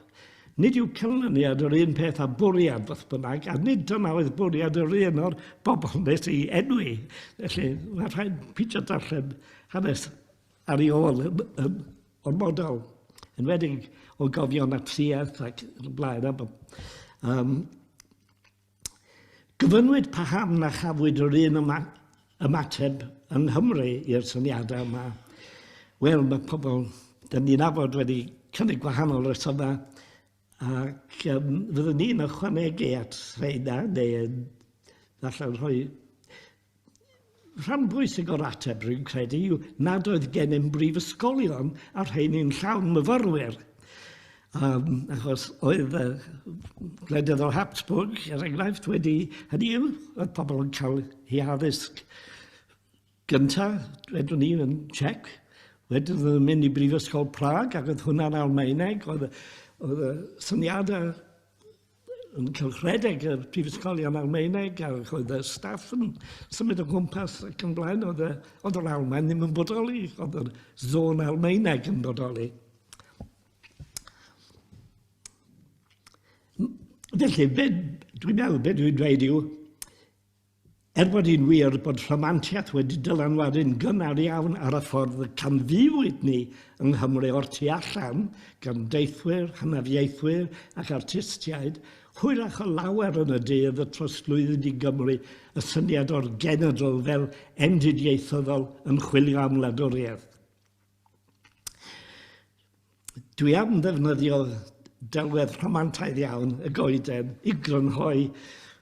Nid yw canlyniad yr un peth â bwriad, fodd bynnag, a nid dyna oedd bwriad yr un o'r bobl nes i enwi. Felly, mae rhaid peidio darllen hanes ar ei ôl yn, yn ormodol, enwedig o gofio Natsiaeth ac yn y blaen. Um, Gofynnwyd paham na chafwyd yr un ymateb yng Nghymru i'r syniadau yma. Wel, mae pobl dyn ni'n nabod wedi cynnig gwahanol resymau ac um, fyddwn ni'n ychwanegu at rheina neu yn falle rhoi Rhan bwysig o'r ateb, rwy'n credu, yw nad oedd gennym brifysgolion a rheini'n llawn myfyrwyr. Um, achos oedd uh, gwledydd o Habsburg, er enghraifft, wedi, hynny yw, oedd pobl yn cael eu addysg gyntaf, wedwn ni, yn Czech, wedyn oedd yn mynd i Brifysgol Prag, ac oedd hwnna'n Almaeneg, oedd, oedd y syniadau yn cylchredeg y prifysgolion Almaeneg ac oedd y staff yn symud o gwmpas ac yn blaen, oedd, y, oedd yr Almaen ddim yn bodoli, oedd yr zôn Almaeneg yn bodoli. Felly, be, dwi'n meddwl, be dwi'n dweud yw, Er bod hi'n wir bod rhamantiaeth wedi dylanwadu'n gynnar iawn ar y ffordd y canfuwyd ni yng Nghymru o'r tu allan, gan deithwyr, hynafiaethwyr ac artistiaid, hwyrach o lawer yn y dydd y trosglwyddwyd i Gymru y syniad o'r genedl fel endid ieithyddol yn chwilio am wladwriaeth. Dwi am ddefnyddio delwedd rhamantaidd iawn y goeden i grynhoi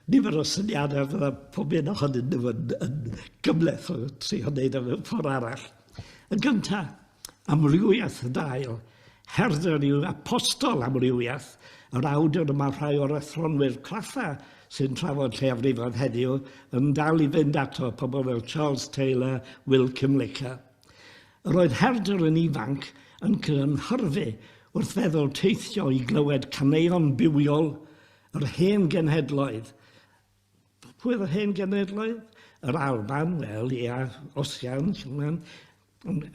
nifer o syniadau fydda pob un ohonyn nhw yn, yn gymhleth o trio wneud o mewn ffordd arall. Yn gyntaf, amrywiaeth y dail. Herder yw apostol amrywiaeth, yr awdur y mae rhai o'r athronwyr craffa sy'n trafod lleiafrifoedd heddiw yn dal i fynd ato, pobl fel Charles Taylor, Will Kymlicka. Yr oedd Herder yn ifanc yn cynhyrfu wrth feddwl teithio i glywed caneuon bywiol yr hen genhedloedd. Pwy oedd yr hen genhedloedd? Yr Alban, wel, ia, Osian,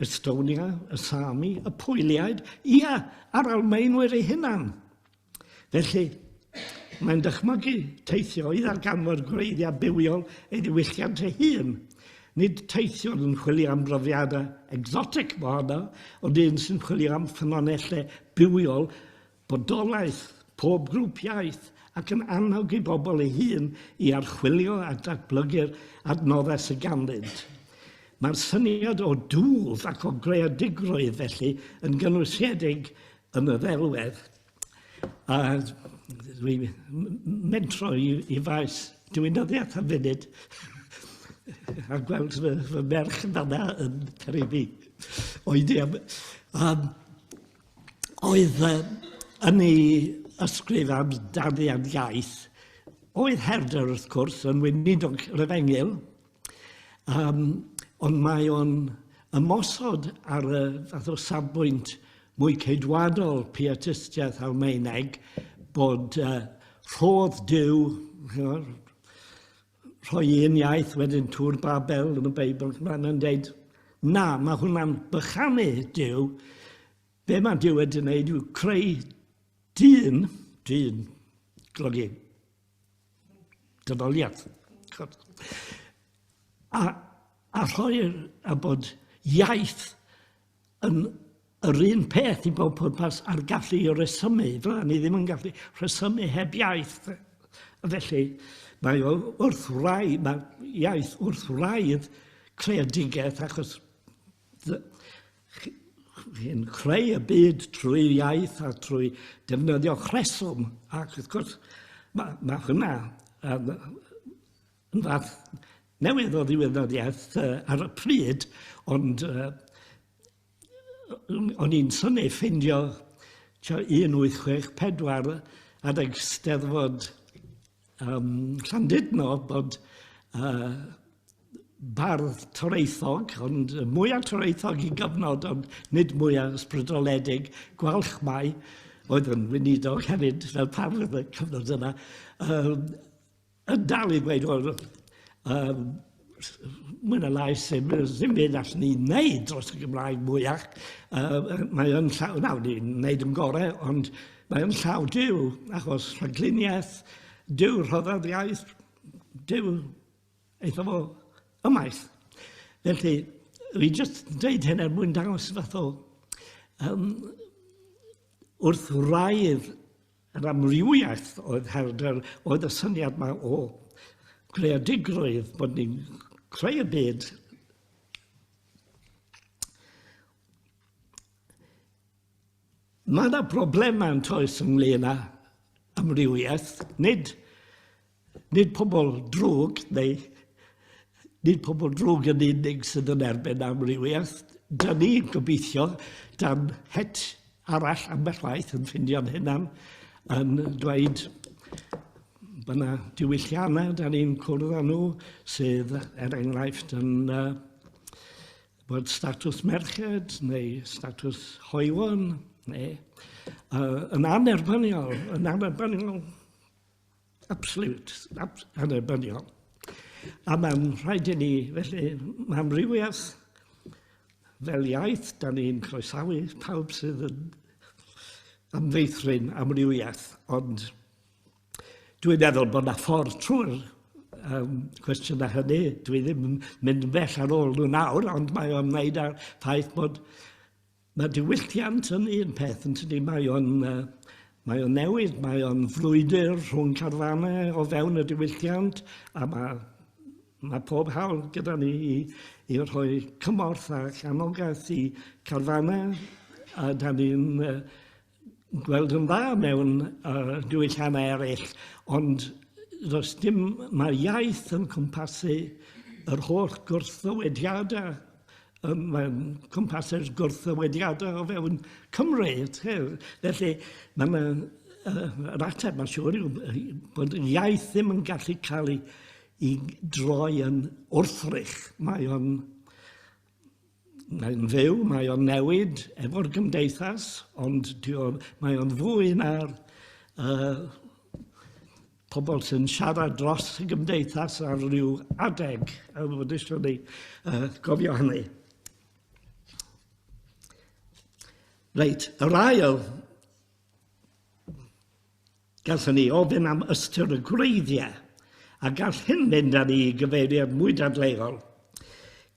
Estonia, y Sami, y Pwyliaid, ia, a'r Almaenwyr eu hunan. Felly, mae'n dychmygu teithio i ddarganfod gwreiddiau bywiol ei ddiwylliant ei hun. Nid teithiwr yn chwilio am brofiadau egsotig mohono, ond un sy'n chwilio am ffynonellau bywiol bodolaeth pob grŵp iaith ac yn annog i bobl ei hun i archwilio a datblygu'r adnoddau sydd ganddynt. Mae'r syniad o dwf ac o greadigrwydd felly yn gynwysiedig yn y ddelwedd. A dwi mentro i, i faes diwinyddiaeth am funud a gweld fy, fy merch yn fanna yn peri fi oedi am... Um, oedd uh, yn ei ysgrif am darddiad iaith, oedd Herder wrth gwrs yn weinidog yr Efengyl, Um, ond mae o'n ymosod ar y fath o safbwynt mwy ceidwadol pietistiaeth Almaeneg bod uh, rhodd Duw, rhoi un iaith wedyn Tŵr Babel yn y Beibl, mae'n dweud, na, mae hwnna'n bychanu Duw. Be mae Duw wedi wneud yw creu dyn, dyn, golygu dynoliaeth. A, a rhoi'r, a bod iaith yn yr un peth i bob pwrpas a'r gallu i resymu. Fydda ni ddim yn gallu rhesymu heb iaith. A felly, mae o wrth wraidd, mae iaith wrth wraidd creadigaeth achos Chi'n creu y byd trwy iaith a trwy defnyddio rheswm, ac wrth gwrs, mae, mae hwnna yn, yn fath newydd o ddiwinyddiaeth uh, ar y pryd, ond uh, o'n i'n synnu ffeindio 1864 adeg Steddfod um, Llandudno bod bardd toreithog, ond mwyaf toreithog i gyfnod, ond nid mwyaf ysbrydoledig, Gwalchmai, oedd yn weinidog hefyd, fel pan oedd y cyfnod yna, yn dal i ddweud, wel, mwy na lai, sy'n ddim byd allan ni wneud dros y Gymraeg mwyach. Mae yn llaw, nawr ni'n wneud yn gorau, ond mae yn llaw Duw, achos rhagluniaeth, Duw rhoddodd iaith, Duw aetho fo ymaith. Felly, fi jyst dweud hyn er mwyn dangos fath o wrth wraidd yr amrywiaeth oedd Herder, oedd y syniad yma o greadigrwydd, bod ni'n creu y byd. Mae yna broblemau yn toes ynglyn â amrywiaeth, nid, nid pobl drwg neu nid pobl drwg yn unig sydd yn erbyn amrywiaeth. Da ni'n gobeithio dan het arall ambell waith yn ffindio'n hunan yn dweud bod yna diwylliannau da ni'n cwrdd â nhw sydd er enghraifft yn bod statws merched neu statws hoywon neu yn anerbyniol, yn anerbyniol, absolute, anerbyniol. A mae'n rhaid i ni, felly, mae amrywiaeth fel iaith, da ni'n croesawu pawb sydd yn amfeithrin amrywiaeth, ond Dwi'n meddwl bod 'na ffordd trwy'r cwestiynau hynny. Dwi ddim yn mynd yn bell ar ôl nhw nawr, ond mae o'n wneud â'r ffaith bod mae diwylliant yn un peth, yn tydi? Mae o'n, mae o'n newid, mae o'n frwydr rhwng carfanau o fewn y diwylliant, a mae, mae pob hawl gyda ni i, i rhoi cymorth ac anogaeth i carfanau, a da ni'n gweld yn dda mewn diwylliannau eraill, ond does dim, mae'r iaith yn cwmpasu yr holl gwrthddywediadau, mae'n cwmpasu'r gwrthddywediadau o fewn Cymru. Felly, mae'n yr ateb, mae'n siŵr, yw bod yr iaith ddim yn gallu cael ei, ei droi yn wrthrych. Mae o'n Mae'n fyw, mae o'n newid efo'r gymdeithas, ond o, mae o'n fwy na'r pobl sy'n siarad dros y gymdeithas ar ryw adeg, a fod eisiau ni gofio hynny. Reit, yr ail Gallwn ni ofyn am ystyr y gwreiddiau, a gall hyn fynd â ni i gyfeiriad mwy dadleuol.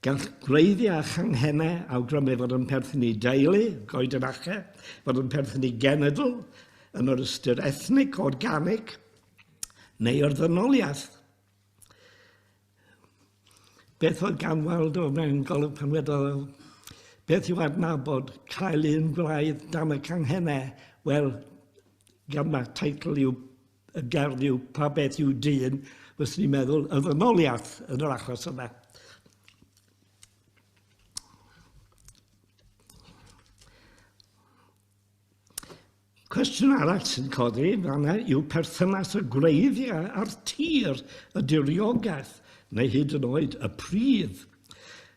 Gall gwreiddiau a changhennau awgrymu fod yn perthyn i deulu, goeden-ache, fod yn perthyn i genedl, yn yr ystyr ethnig, organig, neu o'r ddynoliaeth. Beth oedd gan Waldo mewn golwg pan wedodd beth yw adnabod cael un gwraidd dan y canghennau? Wel, gan mae teitl yw y gerdd yw Pa beth yw dyn, fyswn i'n meddwl y ddynoliaeth yn yr achos yma. Cwestiwn arall sy'n codi fanna yw perthynas y gwreiddiau a'r tir, y diriogaeth, neu hyd yn oed y pridd.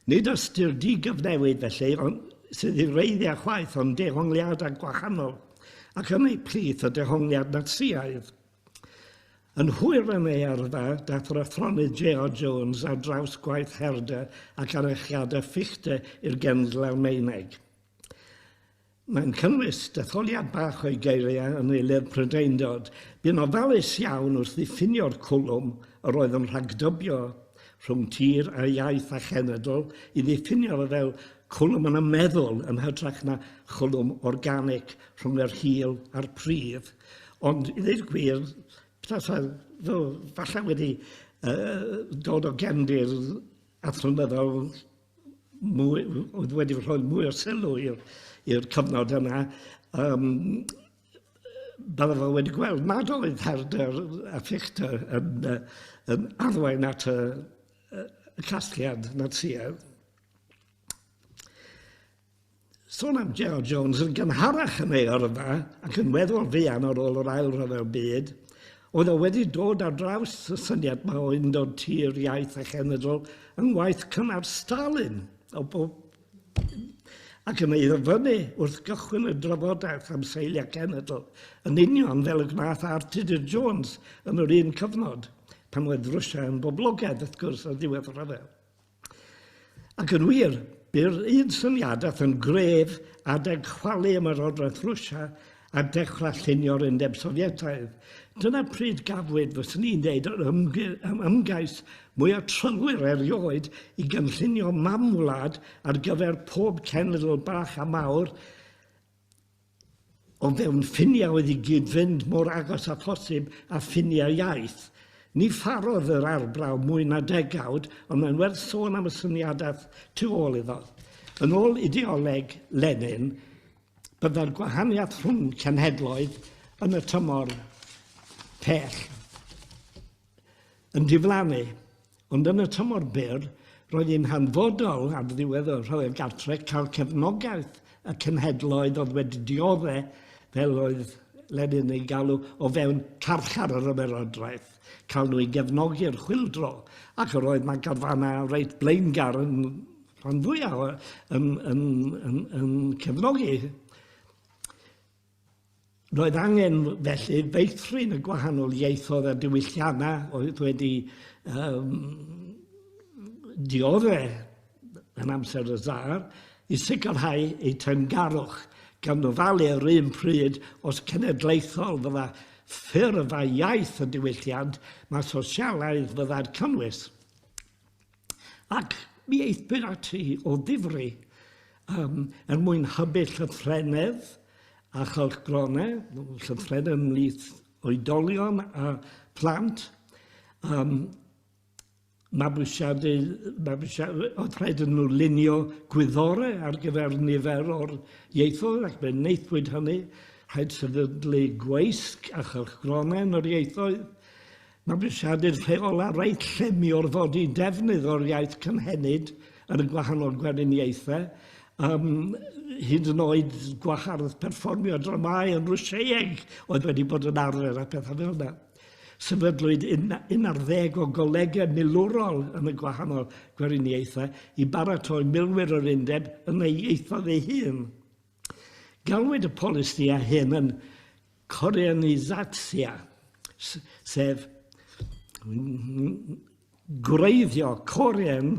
Nid ystyr digyfnewid felly, ond sydd i wreiddiau chwaith, ond dehongliadau gwahanol, ac yn eu plith y dehongliad Natsïaidd. Yn hwyr yn ei yrfa, daeth yr athronydd J.R. Jones ar draws gwaith Herder ac anerchiadau Fichte i'r genedl Almaeneg. Mae'n cynnwys detholiad bach o'i geiriau yn ei lyfr Prydeindod. Bu'n ofalus iawn wrth ddiffinio'r cwlwm yr oedd yn rhagdybio rhwng tir a iaith a chenedl, i ddiffinio fo fel cwlwm yn y meddwl yn hytrach na chwlwm organic rhwng yr hil a'r pridd. Ond i ddweud y gwir, petasai fo falle wedi dod o gefndir athronyddol mwy, oedd wedi rhoi mwy o sylw i'r cyfnod yna, bydde fo wedi gweld nad oedd Herder a Fichte yn, yn arwain at y, y casgliad Natsïaidd. Sôn am Gerald Jones yn gynharach yn ei yrfa ac yn weddol fuan ar ôl yr Ail Ryfel Byd, Oedd o wedi dod ar draws y syniad 'ma o undod tir, iaith a chenedl yng ngwaith cynnar Stalin, o bob ac yn ei ddyfynnu wrth gychwyn y drafodaeth am seiliau cenedl, yn union fel y gwnaeth R. Tudur Jones yn yr un cyfnod, pan oedd Rwsia yn boblogaidd, wrth gwrs, ar ddiwedd y rhyfel. Ac yn wir, bu'r un syniadaeth yn gref adeg chwalu Ymerodraeth Rwsia a dechrau llunio'r Undeb Sofietaidd. Dyna pryd gafwyd, fyswn i'n deud, yr ymgais mwyaf trylwyr erioed i gynllunio mamwlad ar gyfer pob cenedl bach a mawr o fewn ffiniau oedd i gyd-fynd mor agos â phosib â ffiniau iaith. Ni pharodd yr arbrawf mwy na degawd, ond mae'n werth sôn am y syniadaeth tu ôl iddo. Yn ôl ideoleg Lenin, byddai'r gwahaniaeth rhwng cenhedloedd yn y tymor pell yn diflannu, ond yn y tymor byr, roedd hi'n hanfodol ar ddiwedd y Rhyfel Gartre cael cefnogaeth y cenhedloedd oedd wedi diodde, fel oedd Lenin ei galw, o fewn carchar yr ymerodraeth, cael nhw i gefnogi'r chwyldro, ac yr oedd 'na garfanau reit blaengar yn rhan fwyaf yn, yn, yn, yn cefnogi. Roedd angen, felly, feithrin y gwahanol ieithoedd a diwylliannau oedd wedi um, diodde yn amser y Tsar i sicrhau eu teyrngarwch, gan ofalu yr un pryd os cenedlaethol fydda ffurf a iaith y diwylliant, mae sosialaidd fydda'r cynnwys. Ac mi aethpwyd ati o ddifri um, er mwyn hybu llythrennedd a chylchgronau, llythrennedd ymhlith oedolion a plant, um, mabwysiadu, mabwysiadu, oedd rhaid iddyn nhw lunio gwyddorau ar gyfer nifer o'r ieithoedd ac fe wnaethpwyd hynny, rhaid sefydlu gweisg a chylchgronau yn yr ieithoedd, Mabwysiadu'r rheolau reit llym i orfodi defnydd o'r iaith cynhenid yn y gwahanol gweriniaethau, um, hyd yn oed gwahardd perfformio dramâu yn Rwsieg oedd wedi bod yn arfer a pethau fel yna. Sefydlwyd un, un ar ddeg o golegau milwrol yn y gwahanol gweriniaethau i baratoi milwyr yr undeb yn ei ieithoedd ei hun. Galwyd y polisïau hyn yn Koreanizatsiya, sef gwreiddio, Korean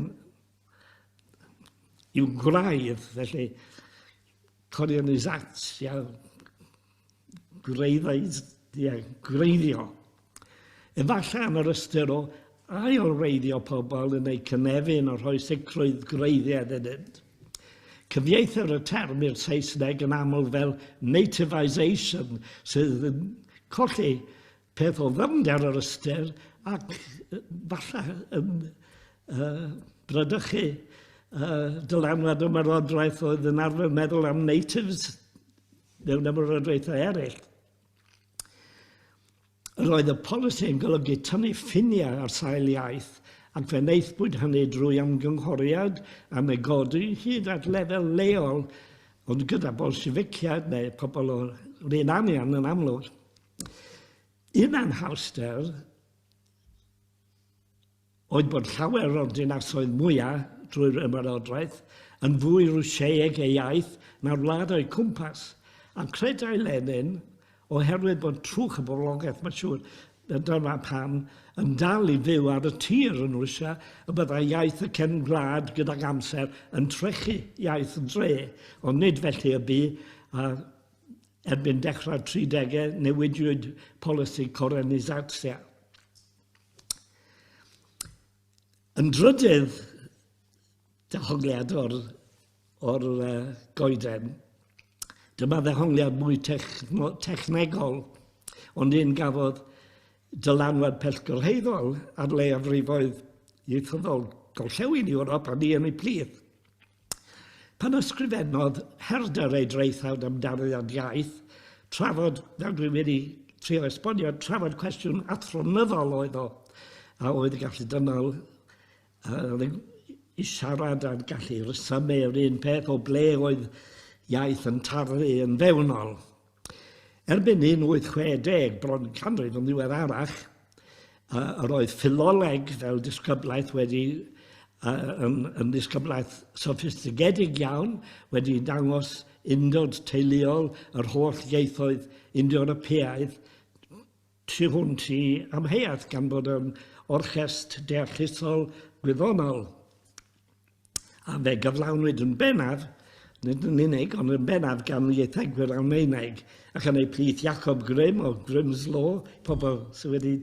yw gwraidd, felly Koreanizatsiya, gwreiddio. Efallai am yr ystyr o ail-wreiddio pobl yn eu cynefin a rhoi sicrwydd gwreiddiau iddynt. Cyfieithir y term i'r Saesneg yn aml fel nativisation, sydd yn colli peth o ddyfnder yr ystyr ac falle yn uh, bradychu uh, dylanwad ymerodraeth oedd yn arfer meddwl am natives mewn ymerodraethau eraill. Roedd y polisi yn golygu tynnu ffiniau ar sail iaith, ac fe wnaethpwyd hynny drwy ymgynghoriad a negodi hyd at lefel leol, ond gyda Bolsheficiaid neu pobl o'r un anian yn amlwg. Un anhawster oedd bod llawer o'r dinasoedd mwyaf drwy'r ymerodraeth yn fwy Rwsieg ei iaith na'r wlad o'u cwmpas, a credai Lenin, oherwydd bod trwch y boblogaeth, mae'n siŵr, dyma pam, yn dal i fyw ar y tir yn Rwsia, y byddai iaith y cefn gwlad gydag amser yn trechu iaith y dre, ond nid felly y bu, a erbyn dechrau'r 30au newidiwyd polisi Korenisatsia. Yn drydydd dehongliad o'r, or, uh, goeden, dyma ddehongliad mwy techno, technegol, ond un gafodd dylanwad pellgyrhaeddol ar leiafrifoedd ieithyddol gorllewin Ewrop a ni yn ei plith. Pan ysgrifennodd Herder ei draethawd am darddiad iaith, trafod, fel dwi wedi trio esbonio, trafod cwestiwn athronyddol oedd o, a oedd y gallu dynol uh, i siarad a'r gallu rhesymu yr un peth o ble oedd iaith yn tarddu yn fewnol. Erbyn 1860, bron canrif yn ddiweddarach, yr oedd ffiloleg fel disgyblaeth wedi yn, yn ddisgyblaeth soffistigedig iawn, wedi dangos undod teuluol yr holl ieithoedd Indo-Ewropeaidd tu hwnt i amheuaeth gan bod yn orchest deallusol gwyddonol. A fe gyflawnwyd yn bennaf, nid yn unig, ond yn bennaf gan ieithegwyr Almaeneg, ac yn eu plith Jacob Grimm o Grimm's Law, pobl sydd wedi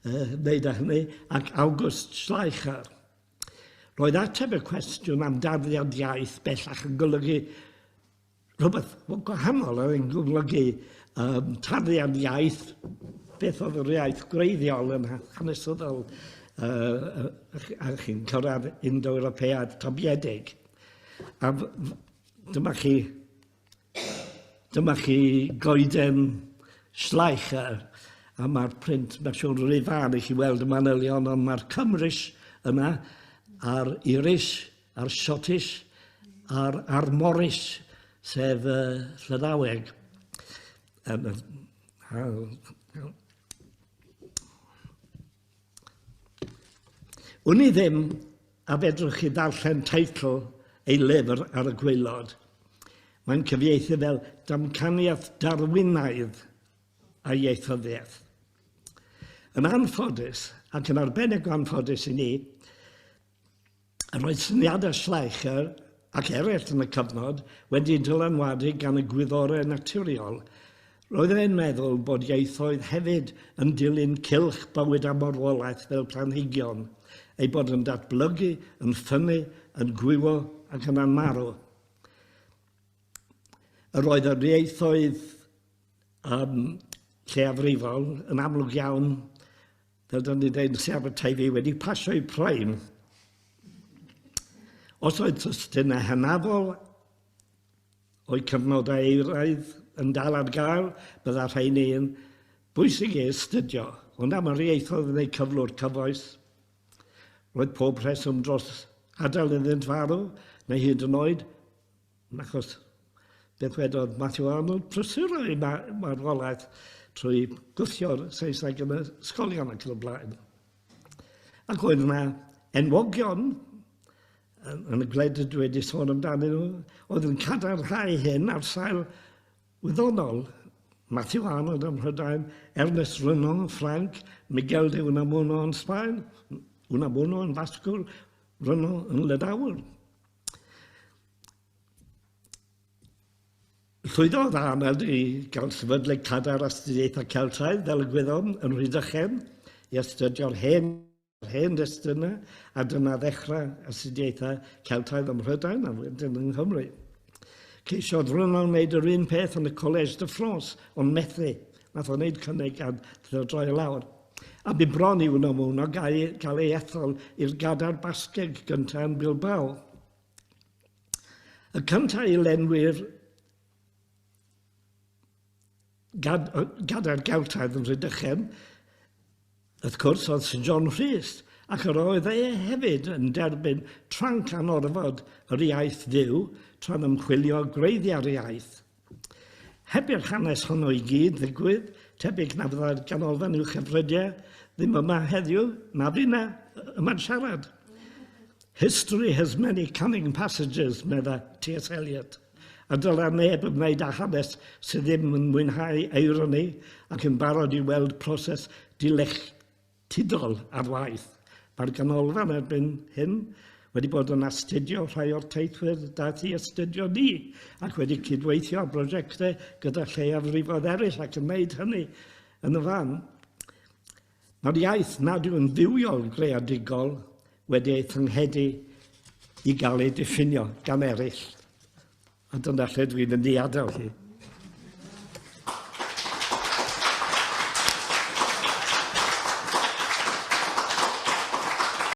wneud â hynny, ac August Schleicher. Roedd ateb y cwestiwn am darddiad iaith bellach yn golygu rhywbeth gwahanol, oedd yn golygu tarddiad iaith, beth oedd yr iaith gwreiddiol yn hanesyddol, a chi'n cyrraedd Indo-Ewropeaidd tybiedig. A dyma chi, dyma chi goeden Schleicher, a mae'r print, mae'n siŵr rhy fân i chi weld y manylion, ond mae'r Cymrish yna, a'r Irish, a'r Schottish a'r Armorish, sef Llydaweg. Wn i ddim a fedrwch chi ddarllen teitl ei lyfr ar y gwaelod. Mae'n cyfieithu fel Damcaniaeth Darwinaidd a Ieithyddiaeth. Yn anffodus, ac yn arbennig o anffodus i ni, Roedd syniadau Schleicher ac eraill yn y cyfnod wedi dylanwadu gan y gwyddorau naturiol. Roedd e'n meddwl bod ieithoedd hefyd yn dilyn cylch bywyd a marwolaeth fel planhigion, eu bod yn datblygu, yn ffynnu, yn gwywo ac yna'n marw. Yr oedd yr ieithoedd um, lleiafrifol yn amlwg iawn Fel dyn ni'n dweud yn Sir Aberteifi, wedi pasio ei prime. Os oedd testunau hynafol o'i cyfnodau euraidd yn dal ar gael, bydda rheini yn bwysig i astudio, ond am yr ieithoedd yn eu cyflwr cyfoes, roedd pob rheswm dros adael iddynt farw, neu hyd yn oed Achos beth wedodd Matthew Arnold, prysuro ei marwolaeth trwy gwthio'r Saesneg yn y ysgolion ac yn y blaen. Ac oedd yna enwogion yn y gwledydd dwi wedi sôn amdanyn nhw, oedd yn cadarnhau hyn ar sail wyddonol. Matthew Arnold ym Mhrydain, Ernest Renan yn Ffrainc, Miguel de Unamuno yn Sbaen, Unamuno yn Fasgwr, Renan yn Lydawr. Llwyddodd Arnold i gael sefydlu cadair astudiaethau Celtaidd, fel y gwyddom, yn Rhydychen, i astudio'r hen, hen destunau, a dyna ddechrau astudiaethau Celtaidd ym Mhrydain a wedyn yng Nghymru. Ceisiodd Renan wneud yr un peth yn y Collège de France, ond methu. Nath o wneud cynnig a nath o droi lawr. A bu bron i Unamuno gael, gael ei ethol i'r gadair Basgeg gyntaf yn Bilbao. Y cyntaf i lenwi'r gad, gadair Geltaidd yn Rhydychen, wrth gwrs, oedd Sir John Rhys, ac yr oedd e hefyd yn derbyn tranc anorfod yr iaith fyw tra'n ymchwilio gwreiddiau'r iaith. Heb i'r hanes honno i gyd ddigwydd, tebyg na fyddai'r Ganolfan Uwchefrydiau ddim yma heddiw, na finna yma'n siarad. History has many cunning passages, medda T.S. Eliot, a dylai neb ymwneud â hanes sydd ddim yn mwynhau eironi ac yn barod i weld proses dilech Tudol ar waith. Mae'r ganolfan erbyn hyn wedi bod yn astudio rhai o'r teithwyr daeth i astudio ni ac wedi cydweithio ar brosiectau gyda lleiafrifoedd eraill ac yn wneud hynny yn y fan. Mae'r iaith nad yw'n fywiol greadigol wedi ei thynghedu i gael ei diffinio gan eraill. A dyna lle dwi'n mynd i adael hi.